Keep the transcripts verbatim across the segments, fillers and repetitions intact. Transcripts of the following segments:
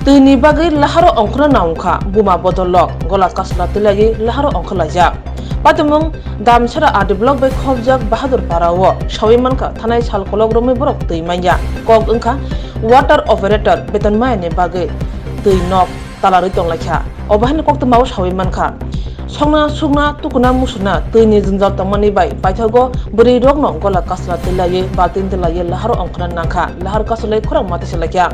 Twi ni bagwi laharo ongkhorna nangkha, buma bodol lok, gola kasla twi laiwi laharo ongkhor laijak. Patimung Damsara R D block bai khobjak Bahadur Para o sawi mankha, thanai sal kolok romwi borok twi manya. Kok wngkha water operator beton maya ni bagwi twi nok talarwi tonglaikha. Obo haino koktwma o sawi mankha. Songna, sukna, tukuna, musuna, twi ni jwngjal tongmani bai paithago bwrwi rokno gola kasla twi laiwi baltin twi laiwi lahar ongkhorna nangkha. Lahar kasulai khorang mati salaikha.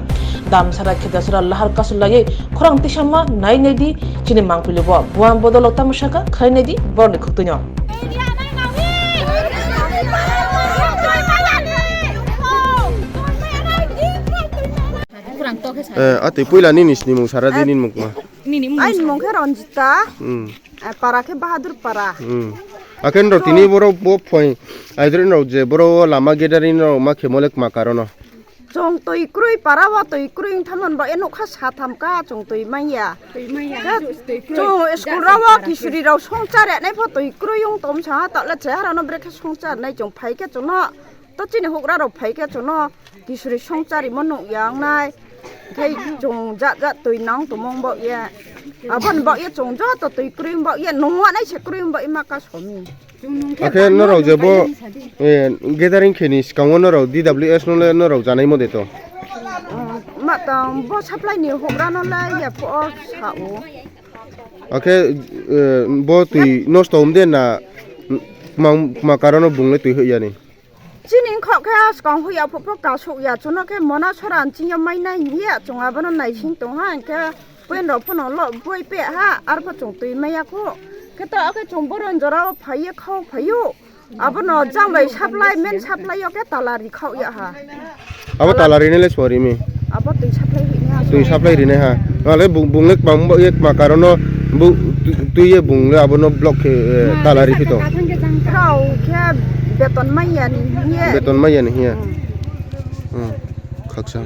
Damsara khedasara lahar kasulaiwi khorang tisama nai nai di chini mangpili bo. Buan bodolo tamo saka khai nai di borni khuktuino. Eh, atwi puila nini snimung sara di nini mungkma. Nini mung Aini mung khe Ranjita, Hmm. eh, para khe Bahadur Para. Hmm. Akhe nrok tini borok bo phoi aidre nrok je borok o lama gedari nrok ma khe mole kma karono. Chwng twi kwrwi para o twi kwrwi wng thamani bo e nokha satham ka chwng twi manya. Twi manya, Ka twi kwrwi. Chwng school rao kisuri rao songchar ya nai pho twi kwrwi wng tom sa ha ta le chehara no brekhe songchar nai chwng phai khe chwngno to chini hokra rok phai khe chwngno kisuri songchar rimo nuk ya wngnai. Khe chwng jat jat twi nang tongmong bo ye. Aboni bo ye chwng joto twi kwrwi bo ye nung wa nai se kwrwi bo ima ka somi. Akhe norok je bo, eh, gathering kheni swkango norok D W S no le norok janai mo de to. Ma tong bo supply ni hokra no le ya po sa o. Akhe, eh, bo twi nosto om de na ma, ma karono bungle twi hoyani. Chini wngkha khe swkang hoya phupho kasuk ya chwngno khe mona sora nching ya mai nai hiya chwng abono naising tong ha hinkhe. Puin rok phano lo boi pe ha, arpho chwng twi maya kho. Khe to akhe chwng boron jora o phaiye khao phaio. Abono jang bai supply, main supply o khe tala ri khao ya ha. Abo tala ri nai le sori mi. Abo twi supply ri nai ha. Twi supply ri nai ha. Ale bung, bung le kma, bung ye kma karono bu, tu, twi ye bung le abono block khe, eh, tala ri phi to. Khao khe beton maya ni hiye. Beton maya ni hiye. Hmm. Hmm. Khaksa.